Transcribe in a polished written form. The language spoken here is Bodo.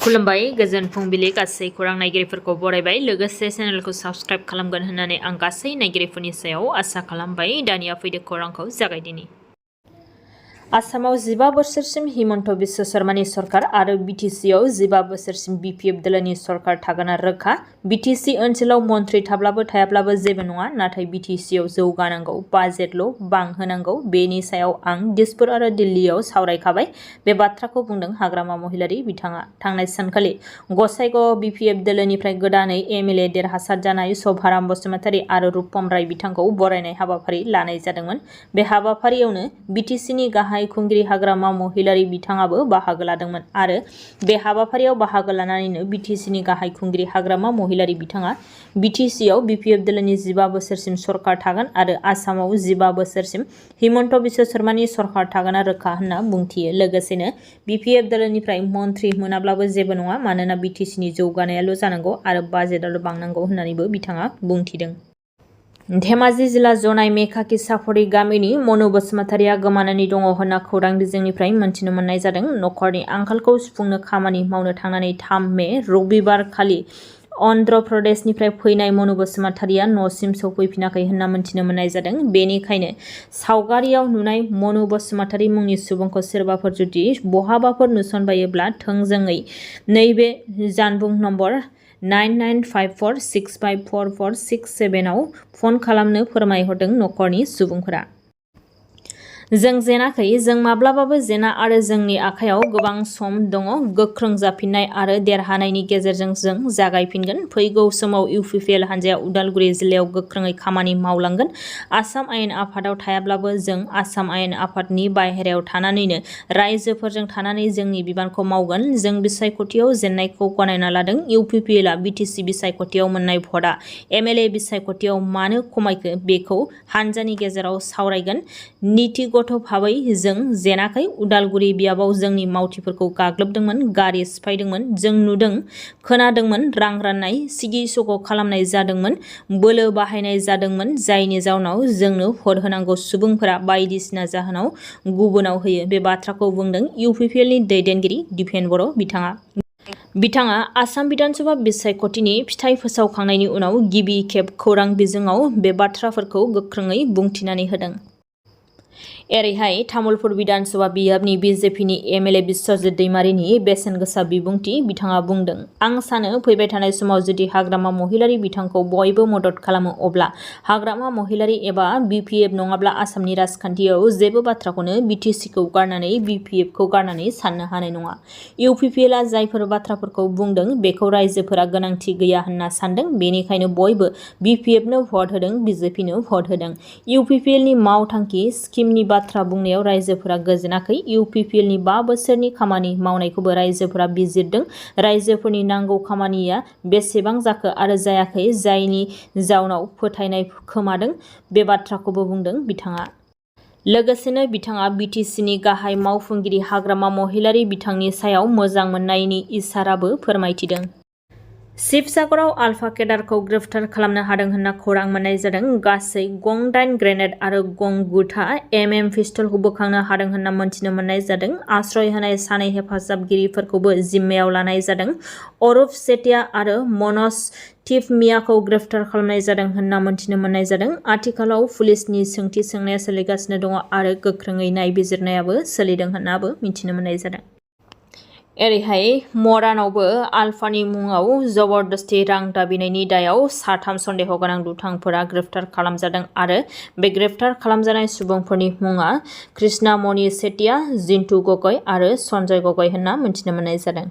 खुलुमबाय गोजोन फुंबिलि गासै खौरां नायगिरिफोरखौ बरायबाय लोगोसे चेनेलखौ साबस्क्राइब खालामगोन होननानै आं गासै नायगिरिफोरनि सायाव आसा खालामबाय। दानिया फैदो खौरांखौ जागायदिनि। आसामाव 15 बोसोरसिम हिमन्त बिश्व शर्मानि सरकार आरो बिटिसिआव 15 बोसोरसिम बिपिएफ दोलोनि सरकार थागोना रोखा। बिटिसि ओनसोलाव मन्थ्रि थाब्लाबो थायाब्लाबो जेबो नङा, नाथाय बिटिसिआव जौगानांगौ, बाजेटल' बांहोनांगौ, बेनि सायाव आं दिसपुर आरो दिल्लीयाव सावरायखाबाय। बे बाथ्राखौ बुंदों हाग्रामा महिलारि बिथाङा। थांनाय सानखालि गसाइगावआव बिपिएफ दोलोनिफ्राय गोदानै एमएलए देरहासार जानाय शभाराम बसुमतारी आरो रुपम राय बिथांखौ बरायनाय हाबाफारि लानाय जादोंमोन। बे हाबाफारियावनो बिटिसिनि गाहाय खुंगिरि हाग्रामा महिलारि बिथाङाबो बाहागो लादोंमोन आरो बे हाबाफारियाव बाहागो लानानैनो बिटिसिनि गाहाय खुंगिरि हाग्रामा महिलारि बिथाङा बिटिसिआव बिपिएफ दोलोनि 15 बोसोरसिम सरकार थागोन आरो आसामाव 15 बोसोरसिम हिमन्त बिश्व शर्मानि सरकार थागोना रोखा होनना बुंथियो। लोगोसेनो बिपिएफ दोलोनिफ्राय मन्थ्रि मोनाब्लाबो जेबो नङा, मानोना बिटिसिनि जौगानायाल' जानांगौ आरो बाजेटआल' बांनांगौ होननानैबो बिथाङा बुंथिदों। धेमाजि जिल्ला जनाय मेकाकी साफरी गामिनि मनु बसुमतारीया गोमानानै दङ होनना खौरां बिजोंनिफ्राय मोनथिनो मोननाय जादों। नखरनि आंखालखौ सुफुंनो खामानि मावनो थांनानै 3 मे रबिबार खालि अन्ध्र प्रदेशनिफ्राय फैनाय मनु बसुमतारीया न'सिम सौफैफिनाखै होनना मोनथिनो मोननाय जादों। बेनिखायनो सावगारियाव नुनाय मनु बसुमतारी मुंनि सुबुंखौ सोरबाफोर जुदि बहाबाफोर नुसनबायोब्ला थोंजोङै नैबे जानबुं नम्बर 9954654467 आव फन खालामनो फोरमायहरदों नखरनि सुबुंफोरा। जों जेनाखै, जों माब्लाबाबो जेना आरो जोंनि आखायाव गोबां सम दङ। गोख्रों जाफिननाय आरो देरहानायनि गेजेरजों जों जागायफिनगोन। फैगौ समाव इउपिपिएल हान्जाया उदालगुरि जिल्लायाव गोख्रोङै खामानि मावलांगोन। आसाम आयेन आफादाव थायाब्लाबो जों आसाम आयेन आफादनि बाहेरायाव थानानैनो रायजोफोरजों थानानै जोंनि बिबानखौ मावगोन। जों बिसायख'थियाव जेननायखौ गनायना लादों। इउपिपिएलआ बिटिसि बिसायख'थियाव मोननाय भटआ एमएलए बिसायख'थियाव मानो खमायखो बेखौ हान्जानि गेजेराव सावरायगोन। नीतिगत भाबै जों जेनाखै। उदालगुरि बियाबाव जोंनि मावथिफोरखौ गाग्लोबदोंमोन, गारि सिफायदोंमोन, जों नुदों, खोनादोंमोन, रां राननाय, सिगि सग' खालामनाय जादोंमोन, बोलो बाहायनाय जादोंमोन, जायनि जाउनाव जोंनो भट होनांगौ सुबुंफोरा बायदिसिना जाहोनाव गुबुनाव होयो। बे बाथ्राखौ बुंदों इउपिपिएलनि दैदेनगिरि दिपेन बर' बिथाङा। बिथाङा आसाम बिधानसभा बिसायख'थिनि फिथाइ फोसावखांनायनि उनाव गिबि खेब खौरां बिजोङाव बे बाथ्राफोरखौ गोख्रोङै बुंथिनानै होदों। एरैहाय तामुलपुर बिधानसभा बियाबनि बिजेपिनि एमएलए बिश्वजित दैमारिनि बेसेन गोसा बिबुंथि। बिथाङा बुंदों, आं सानो फैबाय थानाय समाव जुदि हाग्रामा महिलारि बिथांखौ बयबो मदद खालामो अब्ला हाग्रामा महिलारि एबा बिपिएफ नङाब्ला आसामनि राजखान्थियाव जेबो बाथ्राखौनो बिटिसिखौ गारनानै बिपिएफखौ गारनानै साननो हानाय नङा। इउपिपिएलआ जायफोर बाथ्राफोरखौ बुंदों बेखौ रायजोफोरा गोनांथि गैया होनना सानदों। बेनिखायनो बयबो बिपिएफनो भट होदों, बिजेपिनो भट होदों। इउपिपिएलनि मावथांखि स्किमनि बाथ्रा बुंनायाव रायजोफोरा गोजोनाखै। इउपिपिएलनि 5 बोसोरनि खामानि मावनायखौबो रायजोफोरा बिजिरदों। रायजोफोरनि नांगौ खामानिया बेसेबां जाखो आरो जायाखै, जायनि जाउनाव फोथायनाय खोमादों, बे बाथ्राखौबो बुंदों बिथाङा। लोगोसेनो बिथाङा बिटिसिनि गाहाय मावफुंगिरि हाग्रामा महिलारि बिथांनि सायाव मोजां मोननायनि इसाराबो फोरमायथिदों। शिबसागराव आलफा केडारखौ ग्रेप्तार खालामनो हादों होनना खौरां मोननाय जादों। गासै गं 8 ग्रेनेड आरो गं 9था एमएम पिस्तलखौ बोखांनो हादों होनना मोनथिनो मोननाय जादों। आश्रय होनाय 2 हेफाजाबगिरिफोरखौबो जिम्मायाव लानाय जादों। अरुप सेतिया आरो मनज टिपमियाखौ ग्रेप्तार खालामनाय जादों होनना मोनथिनो मोननाय जादों। आथिखालाव पुलिसनि सोंथि सोंनाया सोलिगासिनो दङ आरो गोख्रोङै नायबिजिरनायाबो सोलिदों होननाबो मिथिनो मोननाय जादों। एरैहाय मरानावबो आलफानि मुङाव जबरदस्ति रां दाबिनायनि दायाव 3 सन्देह गोनां दुथांफोरा ग्रेप्तार खालामजादों आरो बे ग्रेप्तार खालामजानाय सुबुंफोरनि मुङा कृष्णामणि सेतिया, जिन्तु गगৈ आरो सन्जय गगৈ होनना मोनथिनो मोननाय जादों।